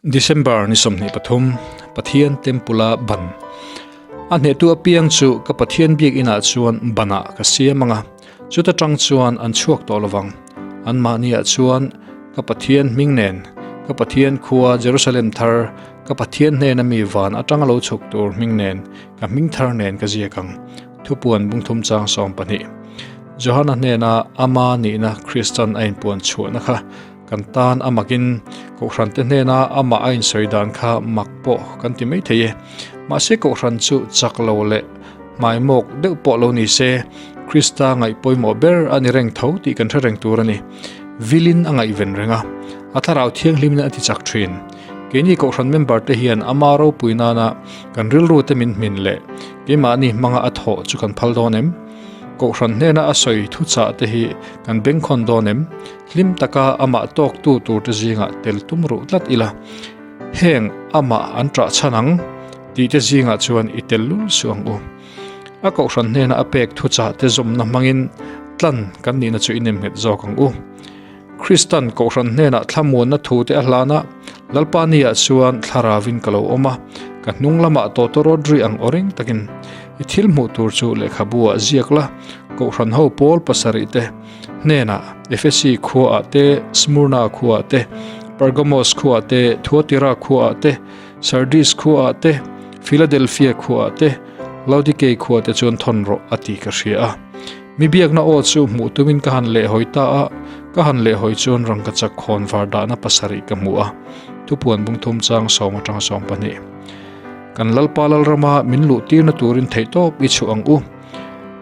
December ni 23, Pathian Temple-a ban. A hnehtu apiang chu ka Pathian biakinah chuan banah ka siam ang a, chuta tang chuan an chhuak tawh lovang. Anmahniah chuan ka Pathian hming nen, ka Pathian khua Jerusalem thar, ka Pathian hnena mi van atanga lo chhuk tur hming nen, ka hming thar nen ka ziak ang. Thupuan bungthum chang 12. Johana hnena ama nihna Kristan a inpuan chhuahna kha Kan tan a makin Kohhrante hnena amah a insawi dan kha mak pawh kan ti mai thei e. Mahse Kohhran chu chak lo leh hmaimawk deuh pawh lo ni se, Krista ngaih pawimawh ber a ni reng tho tih kan hre reng tur a ni. Vilin a ngaihven reng a, a thlarau thianghlimin a ti chak thin. Keini Kohhran member te hian ama ropui nana kan rilru te min hmin leh keimahni hmanga a thawh chu kan phal dawn em? Kohhran hnena a sawi thuchah te hi kan bengkhawn dawn em? Hlim taka amah tawktu turte zingah tel tum ruh tlat ila, heng amah an ṭah chhan ang tihte zingah chuan i tel lul suh ang u. A kohhran hnena a pek thuchahte zawmna hmangin tlan kan nihna chu i nemnghet zawk ang u. Kristan kohhran hnenah thlamuanna thute a hlan a, Lalpa niah chuan thlaravin ka lo awm a, ka hnung lamah tawtawrawt ri ang aw ring takin i thil hmuh tur chu lehkhabu ah ziak la, kohhran ho pawl pasarihte, Hnenah, Efesi khuaah te, Smurna khuaah te, Pergamos khuaah te, Thuatira khuaah te, Sardis khuaah te, Philadelphia khuaah te, Laodikei khuaah te chuan thawn rawh a ti ka hria a. Mi biakna aw chu hmuh tumin ka han lehhawi ta a, ka han lehhawi chuan rangkachak khawn var dahna pasarih ka hmu a, thupuan bungthum chang sawm atanga 12. Kan Lalpa Lalrama min luh tirna turin theihtawp i chhuah ang u.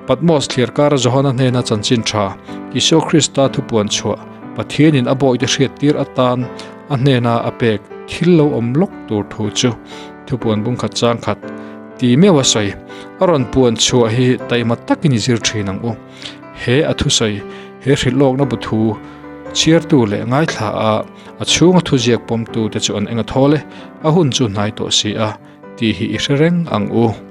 Patmos thliarkara Johana hnena chanchin tha, Isua Krista thupuan chhuah, Pathianin a bawihte hriattir atan a hnena a pek thil lo awm lawk tur thu chu thupuan bungkhat chang khat ti meuh a sawi. A rawn puan chhuah hi taima takin i zir thin ang u. He a thusawi, he hrilhlawkna bu thu chhiartu leh ngaithla a a chhunga thuziak pawmtute chu an eng a thawl e, a hun chu hnai tawh si a, tih hi i hre reng ang u.